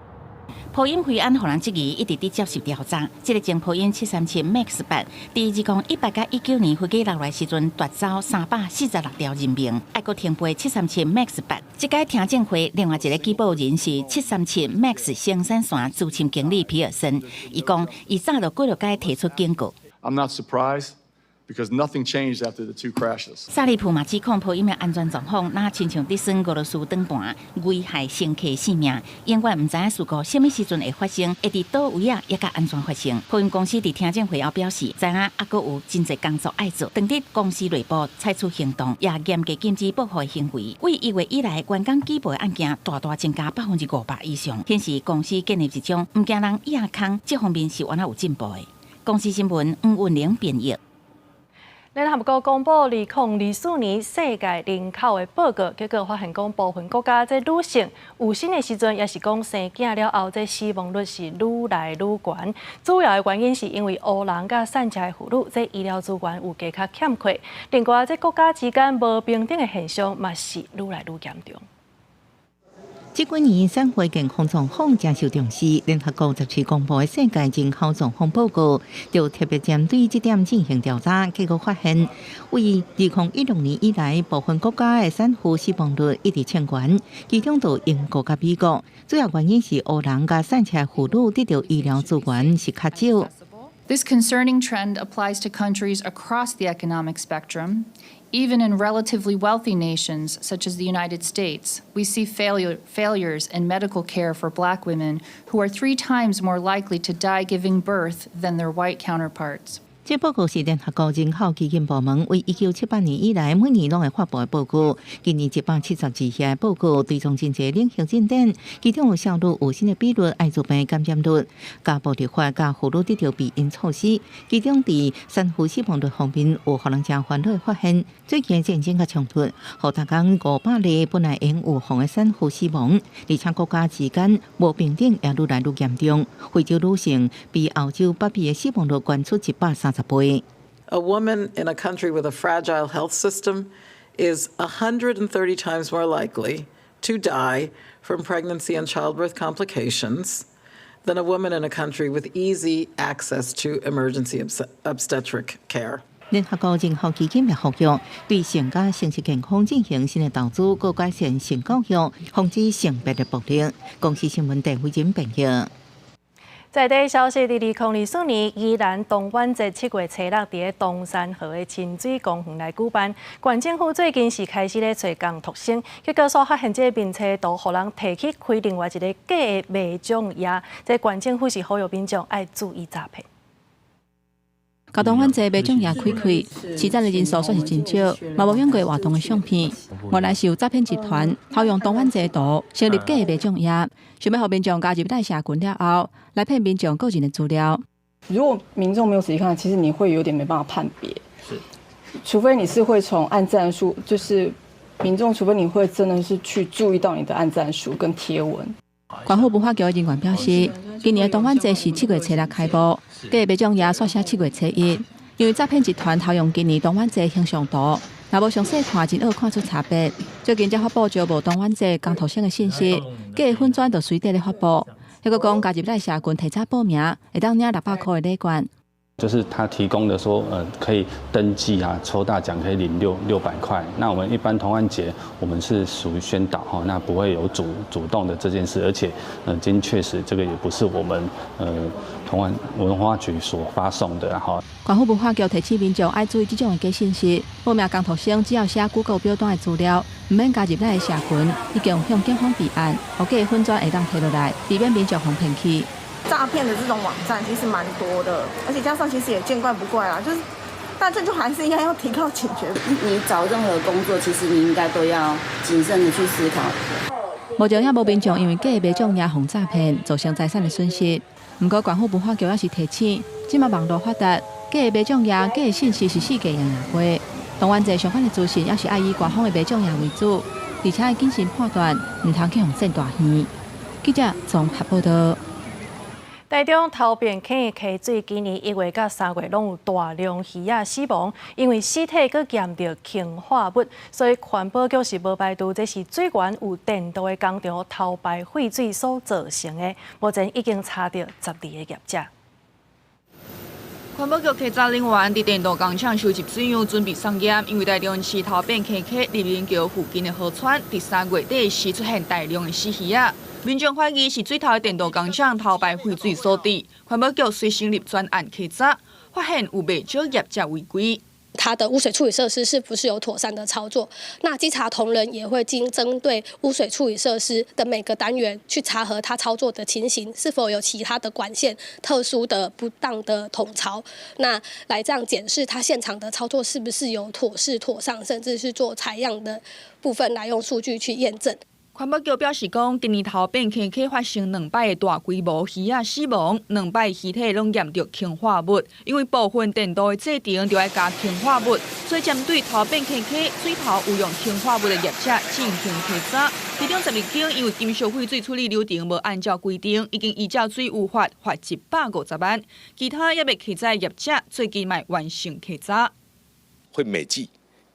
Speaker 20: 波音飛安予人質疑，一直佇接受調查。這個前波音737 MAX 8，佇2018佮19年飛機落來時陣，奪走346條人命，愛閣停飛737 MAX 8。這擺聽證會另外一個舉報人是737 MAX 生產線資深經理皮爾森，伊講伊早就幾落擺提出警告。
Speaker 7: I'm not surprised, because nothing changed after the two crashes.
Speaker 20: 薩利普嘛指控波音的安全狀況，若親像得算俄羅斯轉盤，危害乘客性命，永遠毋知影事故啥物時陣會發生，會佇佗位啊，猶閣按怎發生。波音公司佇聽證會後表示，知影猶閣有真濟工作愛做，當佇公司內部採取行動，也嚴格禁止報復行為。為1月以來，員工舉報案件大大增加500%以上，顯示公司建立一種毋驚人掖空，這方面是原來有進步的。公視新聞黃雲玲編譯。
Speaker 1: 聯合國公布2024年世界人口的報告，結果發現講部分國家這女性有生的時陣，抑是講生囝了後，這死亡率是愈來愈懸。主要的原因是因為黑人佮散赤的婦女，這醫療資源有加較欠缺。另外，這國家之間無平等的現象嘛是愈來愈嚴重。
Speaker 20: 這幾年產婦健康狀況誠受重視，聯合國17公布的世界人口狀況報告就特別針對這點進行調查，結果發現，為2016年以來，部分國家的產婦死亡率一直衝懸，其中就英國佮美國，主要原因是黑人佮散赤婦女得著醫療資源是較少。
Speaker 2: This concerning trend applies to countries across the economic spectrum. Even in relatively wealthy nations, such as the United States, we see failures in medical care for black women who are three times more likely to die giving birth than their white counterparts.
Speaker 20: 這報告是聯合國人口基金部門為1978年以來每年攏會發布的報告。今年172頁報告追蹤真濟領域進展，其中有少女有生的比率、愛滋病感染率、家暴立法、佮婦女得著避孕措施。其中佇產婦死亡率方面有予人誠煩惱的發現。最近戰爭佮衝突，予逐工500例本來應預防的產婦死亡，而且國家之間無平等也愈來愈嚴重。非洲女性比歐洲北美的死亡率懸出130倍。
Speaker 8: A woman in a country with a fragile health system is 130 times more likely to die from pregnancy and childbirth complications than a woman in a country with easy access to emergency obstetric care.
Speaker 20: 聯合國人口基金也呼籲對性佮生殖健康進行新的投資，閣改善性教育，防止性別的暴力。公視新聞鄭慧珍編譯。
Speaker 1: 在地消息，佇2024年宜蘭東灣節7月初6，佇咧冬山河的親水公園來舉辦。縣政府最近是開始咧揣工讀生，結果煞發現這个面冊圖予人提去開另外一個假的媽祖爺。這縣政府是呼籲民眾愛注意詐騙。
Speaker 21: 共東灣節媽祖爺開開，市展的人數算是真少，嘛無影過活動的相片。原來是有詐騙集團偷用東灣節圖，成立假的媽祖爺，想欲予民眾加入咱社群了後，來騙民眾個人的資料。
Speaker 9: 如果民眾沒有仔細看，其實你會有點沒辦法判別。是，除非你是會從按讚數，就是民眾，除非你會真的是去注意到你的按讚數跟貼文。
Speaker 21: 縣府文化局的人員表示，今年的東灣節是7月初6開幕，假的媽祖爺煞寫7月初1，因為詐騙集團偷用今年東灣節形象圖，若無詳細看，真惡看出差別。最近才發布招募東灣節工讀生的信息，假的粉專就隨地咧發布。抑閣講加入咱社群提早報名，會當領600箍的禮券。
Speaker 10: 就是他提供的說，可以登記啊，抽大獎可以領600塊。那我們一般童玩節，我們是屬於宣導哈，那不會有主動的這件事，而且，今確實這個也不是我們同安文化局所發送的哈。
Speaker 21: 縣府文化局提醒民眾愛注意這種的假信息，報名工讀生只要寫 Google 表單的資料，毋免加入咱的社群，已經向警方備案，予假粉專會當提落來，避免民眾予騙去。
Speaker 11: 詐騙的這種網站其實蠻多的，而且加上其實也見怪不怪啦，就是，但這就還是應該要提高警覺。
Speaker 12: 你找任何工作，其實你應該都要謹慎的去思考。
Speaker 21: 目前也無民眾因為假的媽祖爺予詐騙，造成財產的損失。毋過縣府文化局也是提醒，這馬網路發達，假的媽祖爺、假的信息是世界樣樣多。東灣節相關的資訊也是愛以官方的媽祖爺為主，而且愛謹慎判斷，毋通去予騙大耳。記者綜合報道。
Speaker 1: 台中頭汴坑溪水今年1月佮3月攏有大量魚仔死亡，因為屍體閣驗著氰化物，所以環保局是無排除這是水源有電鍍的工廠偷排廢水所造成的。目前已經查著12个業者。
Speaker 24: 環保局稽查人員佇電鍍工廠收集水樣，準備送驗，因為台中市頭汴坑溪麗明橋附近的河川，佇3月底時出現大量的死魚仔。民眾懷疑是水頭的電鍍工廠偷排廢水所致，環保局隨成立專案稽查，發現有袂少業者違規。
Speaker 28: 它的污水處理設施是不是有妥善的操作？那稽查同仁也會經針對污水處理設施的每個單元去查核它操作的情形，是否有其他的管線特殊的不當的統槽，那來這樣檢視它現場的操作是不是有妥適妥當，甚至是做採樣的部分來用數據去驗證。
Speaker 24: 環保局表示講，今年頭汴坑溪發生兩擺的大規模魚仔死亡，兩擺屍體攏驗著氰化物，因為部分電鍍的製程就愛加氰化物，所以針對頭汴坑溪水頭有用氰化物的業者進行稽查。其中12間因為金屬廢水處理流程無按照規定，已經依照水務法罰150萬。其他猶未記載業者最近嘛完成稽查。
Speaker 29: 會每季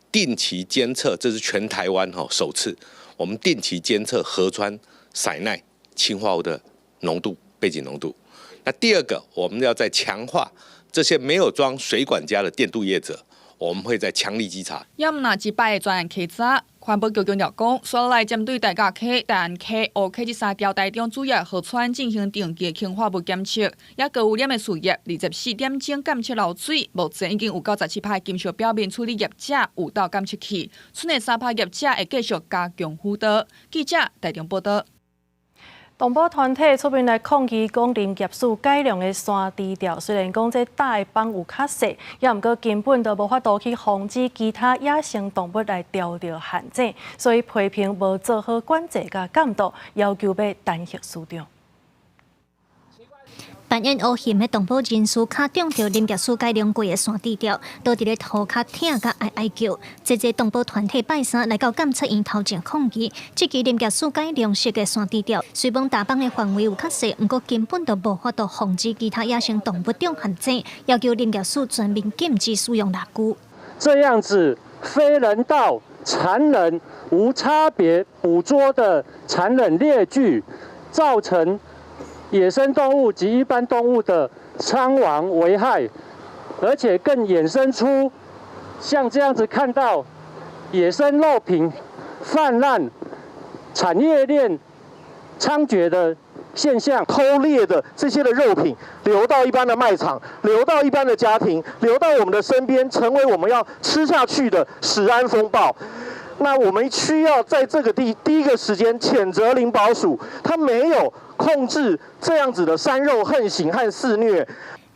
Speaker 29: 定期監測，這是全台灣吼首次。我們定期監測河川
Speaker 13: 硒內氰化物的濃度、背景濃度。那第二個，我們要再強化這些沒有裝水管家的電鍍業者，我們會再強力稽查。
Speaker 24: 也毋若一擺的專案稽查，環保局強調講，紲來針對大甲溪、大安溪、烏溪這三條台中主要河川進行定期氰化物檢測，也高污染的事業24點鐘監測漏水，目前已經有97%的金屬表面處理業者有到監測器，賰的3%業者會繼續加強輔導。記者台中報道。
Speaker 1: 動保團體出面來抗議，講林業署改良的山豬釣，雖然講這釣的枋有較細，也毋過根本都無法度去防止其他野生動物來釣著陷阱，所以批評無做好管制佮監督，要求欲彈劾署長。
Speaker 14: 扮演烏熊的動保人士，跤中著林業署改良過的山豬釣，倒佇咧塗跤疼甲哀哀叫。這濟動保團體拜三來到監察院頭前抗議，這支林業署改良式的山豬釣，雖罔釣枋的範圍有較細，毋過根本就無法度防止其他野生動物中陷阱，要求林業署全面禁止使用獵具。
Speaker 15: 這樣子非人道、殘忍、無差別捕捉的殘忍獵具，造成野生動物及一般動物的傷亡危害，而且更衍生出像這樣子看到野生肉品泛濫、產業鏈猖獗的現象。
Speaker 16: 偷獵的這些的肉品流到一般的賣場，流到一般的家庭，流到我們的身邊，成為我們要吃下去的食安風暴。那我們需要在這個第一個時間譴責林保署，他沒有控制這樣子的山肉橫行和肆虐。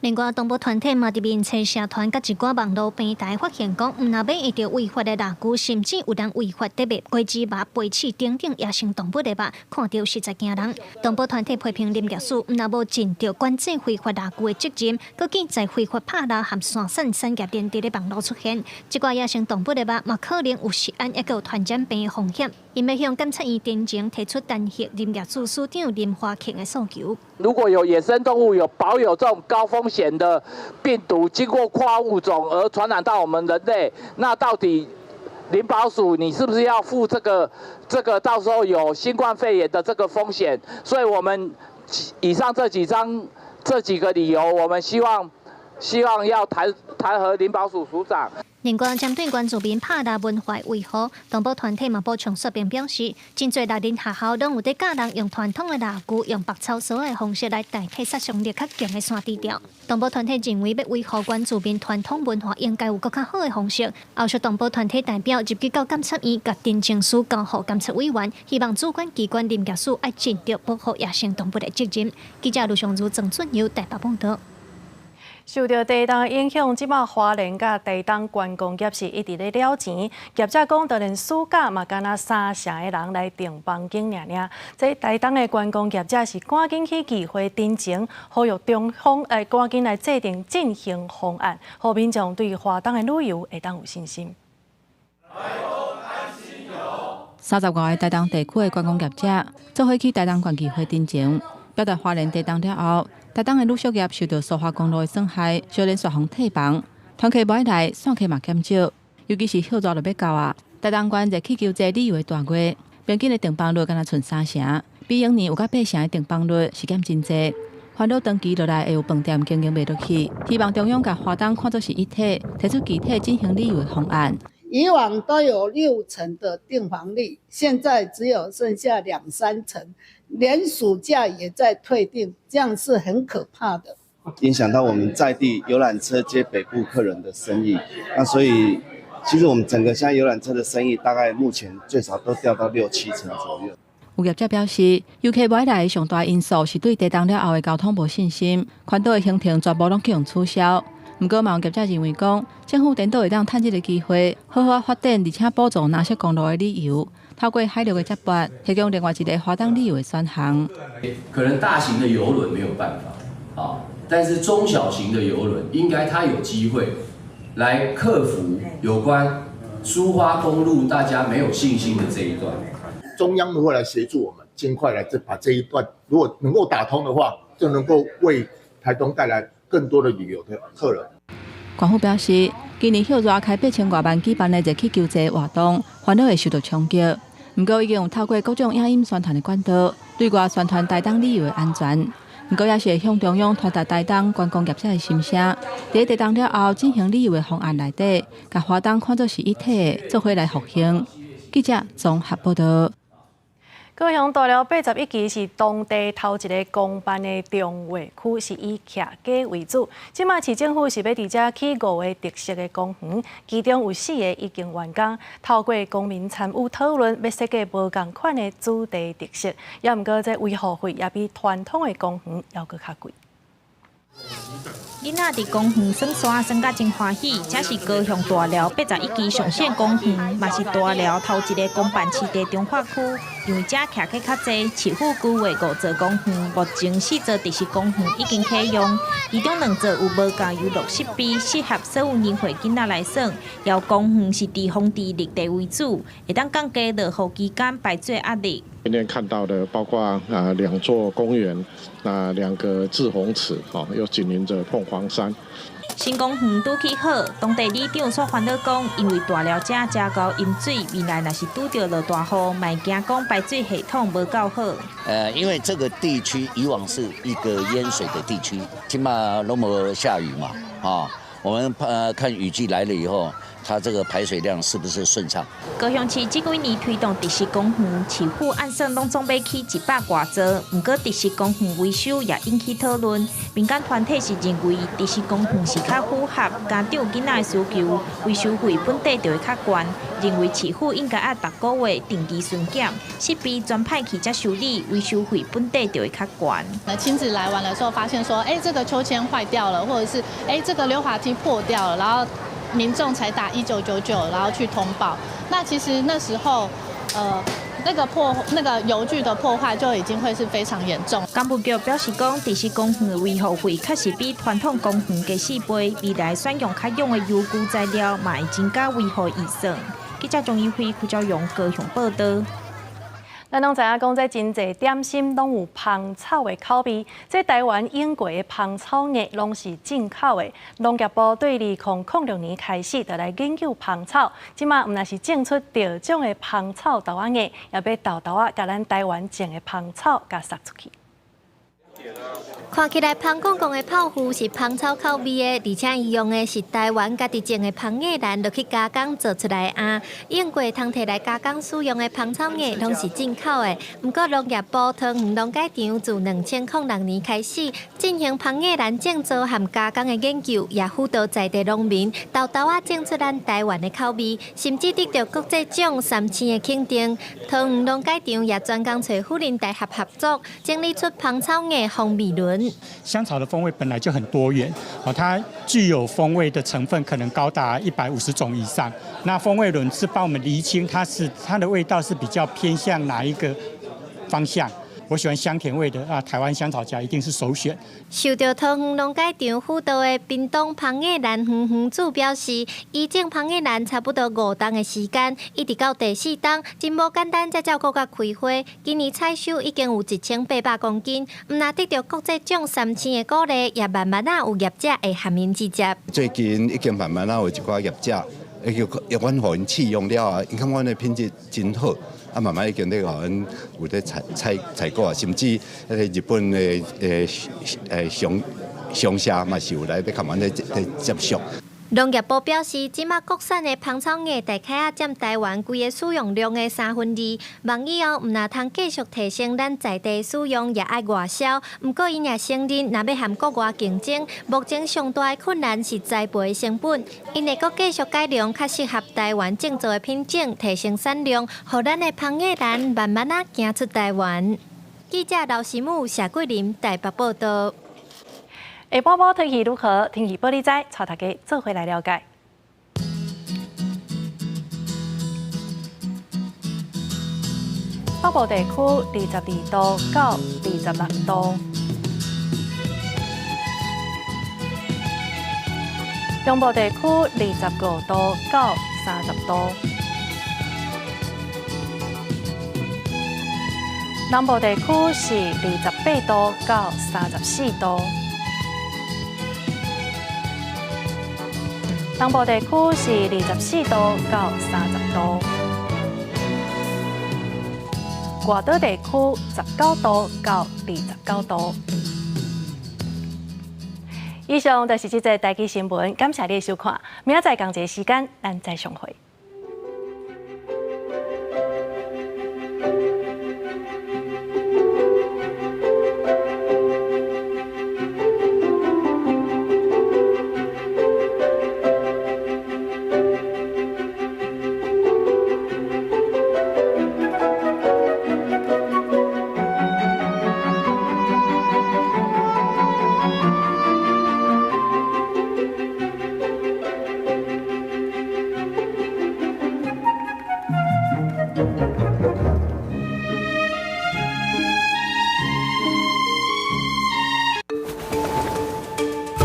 Speaker 14: 另外，動保團體嘛佇面冊社團佮一寡網路平台發現講，毋若買會著違法的獵具，甚至有人違法佇賣果子肉、飛鼠等等野生動物的肉，看著實在驚人。動保團體批評林業署，毋若無盡著管制非法獵具的責任，閣見在非法拍獵和山產產業鏈佇咧網路出現，這寡野生動物的肉嘛可能有食安抑閣有傳染病的風險。𪜶欲向監察院陳情提出彈劾林業署署長林華慶的訴求。
Speaker 17: 如果有野生動物有保有這種高風險的病毒，經過跨物種而傳染到我們人類，那到底林保署你是不是要負這個到時候有新冠肺炎的這個風險？所以我們以上這幾張這幾個理由，我們希望要彈劾林保署署長。
Speaker 14: 另外，針對原住民拍獵文化維護，動保團體嘛補充說明表示，真濟獵人學校攏有佇教人用傳統的獵具，用縛草索的方式來代替殺傷力較強的山豬釣。動保團體認為，欲維護原住民傳統文化，應該有閣較好的方式。後續動保團體代表入去到監察院，共陳情書交予監察委員，希望主管機關林業署愛盡著保護野生動物的責任。記者盧尚如、鄭俊友台北報道。
Speaker 1: 受著地動影響，這擺花蓮佮台東觀光業是一直咧了錢。業者講，就連暑假嘛，敢若三成的人來訂房間爾爾。這台東的觀光業者是趕緊去議會陳情，呼籲中方趕緊來制定振興方案，予民眾對花東的旅遊會當有信心。
Speaker 21: 35個台東地區的觀光業者，做伙去台東縣議會陳情，表達花蓮地動了後，台東的旅宿業受到蘇花公路的損害，相連煞予退房，團客無愛來，散客嘛減少，尤其是暑熱就欲到啊。台東縣熱氣球節旅遊的大月，平均的訂房率敢若賰三成，比往年有較八成的訂房率是減真濟。煩惱長期落來會有飯店經營袂落去，希望中央共花東看作是一體，提出具體振興旅遊的方案。
Speaker 18: 以往都有六成的訂房率，現在只有剩下兩三成，連暑假也在退訂，這樣是很可怕的。
Speaker 19: 影響到我們在地遊覽車接北部客人的生意，那所以其實我們整個現在遊覽車的生意大概目前最少都掉到六七成左右。
Speaker 21: 有業者表示，遊客無愛來的上大因素是對地動了後的交通無信心，環島的行程全部攏去予取消。毋過，嘛有業者認為講，政府顛倒會當趁這个機會，好好發展，而且補助藍色公路的旅遊，透過海陸的接駁，提供另外一个花東旅遊的選項。
Speaker 27: 可能大型的郵輪沒有辦法啊，但是中小型的郵輪應該它有機會來克服有關蘇花公路大家沒有信心的這一段。
Speaker 29: 中央如果來協助我們，盡快來這把這一段，如果能夠打通的話，就能夠為台東帶來更多的旅遊的客人。
Speaker 21: 縣府表示，今年暑熱開8000外萬舉辦的熱氣球節活動，煩惱會受到衝擊。毋過已經有透過各種影音宣傳的管道，對外宣傳台東旅遊的安全，毋過也是會向中央傳達台東觀光業者的心聲。佇地動了後進行旅遊的方案內底，共花東看作是一體的，做伙來復興。記者綜合報道。
Speaker 1: 高雄大寮81期是當地頭一个公辦的重劃區，是以徛家為主。這馬市政府是欲佇遮起五个特色的公園，其中有四个已經完工。透過公民參與討論，欲設計無仝款的主題特色。猶毋過這維護費也比傳統的公園猶閣較貴。
Speaker 3: 囡仔佇公園耍沙，耍甲真歡喜。這是高雄大寮81期上線公園，嘛是大寮頭一个公辦市地重劃區。因為遮徛家較濟，市府規劃五座公園，目前四座特色公園已經啟用，其中兩座有無仝遊樂設備，適合所有年歲囡仔來耍。猶公園是佇荒地綠地為主，會當降低落雨期間排水壓力。
Speaker 4: 今天看到的包括啊兩座公園，啊兩個滯洪池，吼又緊鄰着鳳凰山。
Speaker 3: 新公園拄起好，當地里長煞煩惱講，因為大寮遮誠𠢕淹水，未來若是拄著落大雨，嘛會驚講排水系統無夠好。
Speaker 5: 因為這個地區以往是一個淹水的地區，起碼攏無下雨嘛，啊，我們看雨季來了以後，它這個排水量是不是順暢？
Speaker 3: 高雄市這幾年推動特色公園，市府按算攏總欲起100外座，毋過特色公園維修也引起討論。民間團體是認為特色公園是較符合家長囡仔的需求，維修費本底就會較懸。認為市府應該愛逐個月定期巡檢，設備全歹去才修理，維修費本底就會較懸。
Speaker 6: 那親子來玩的時候，發現說，欸，這個秋千壞掉了，或者是欸，這個溜滑梯破掉了，然後民眾才打1999，然後去通報。那其實那時候，那個遊具的破壞就已經會是非常嚴重。
Speaker 3: 工務局表示講，特色公園的維護費確實比傳統公園低四倍，未來選用較用的遊具材料，嘛會增加維護預算。記者鍾一輝、邱昭勇高雄報道。
Speaker 1: 咱攏知影講，這真濟點心攏有芳草的口味。這台灣湧過的芳草葉攏是進口的。農業部對2006年開始就來研究芳草，這馬毋但是種出著獎的芳草豆仔葉，也欲沓沓仔共咱台灣種的芳草共殺出去。
Speaker 7: 看起來芳公公的泡芙是芳草口味的，而且伊用的是台灣家己種的芳葉蘭落去加工做出來的餡。用過通提來加工使用的芳草葉攏是進口的。毋過農業部桃園農改場自2006年開始進行芳葉蘭種植和加工的研究，也輔導在地農民沓沓仔種出咱台灣的口味，甚至得著國際獎三星的肯定。桃園農改場也專工揣輔林大學合作，整理出芳草葉風味輪。
Speaker 22: 香草的風味本來就很多元，它具有風味的成分可能高達150種以上。那風味輪是幫我們釐清它的味道是比較偏向哪一個方向。我喜歡香甜味的啊，台灣香草莢一定是首選。
Speaker 7: 受著桃園農改場輔導的屏東芳葉蘭園園主表示，伊種芳葉蘭差不多5冬的時間，一直到第四冬，真無簡單才照顧甲開花。今年採收已經有1800公斤，毋但得著國際獎三星的鼓勵，也慢慢仔有業者會和𪜶接觸。
Speaker 23: 最近已經慢慢仔有一寡業者，已經阮予𪜶試用了後，𪜶感覺阮的品質真好。啊，慢慢已經咧予阮有咧採購啊，甚至彼个日本的商社嘛是有來咧共阮咧接觸。
Speaker 7: 農業部表示，這馬國產的芳草葉大概仔佔台灣規个使用量的2/3。望以後毋但通繼續提升咱在地使用，也愛外銷。毋過，𪜶也承認，若欲和國外競爭，目前上大的困難是栽培成本。𪜶會閣繼續改良較適合台灣種植的品種，提升產量，予咱的芳葉蘭慢慢仔行出台灣。記者劉思武、謝桂林台北報道。
Speaker 1: 下晡晡天氣如何？天氣報你知，帶大家做伙來了解。北部地區22度到26度，中部地區25度到30度，南部地區是28度到34度。東部地區是24度到30度，外島地區19度到29度。以上就是這節台語新聞，感謝你的收看，明仔載仝一个時間，咱再相會。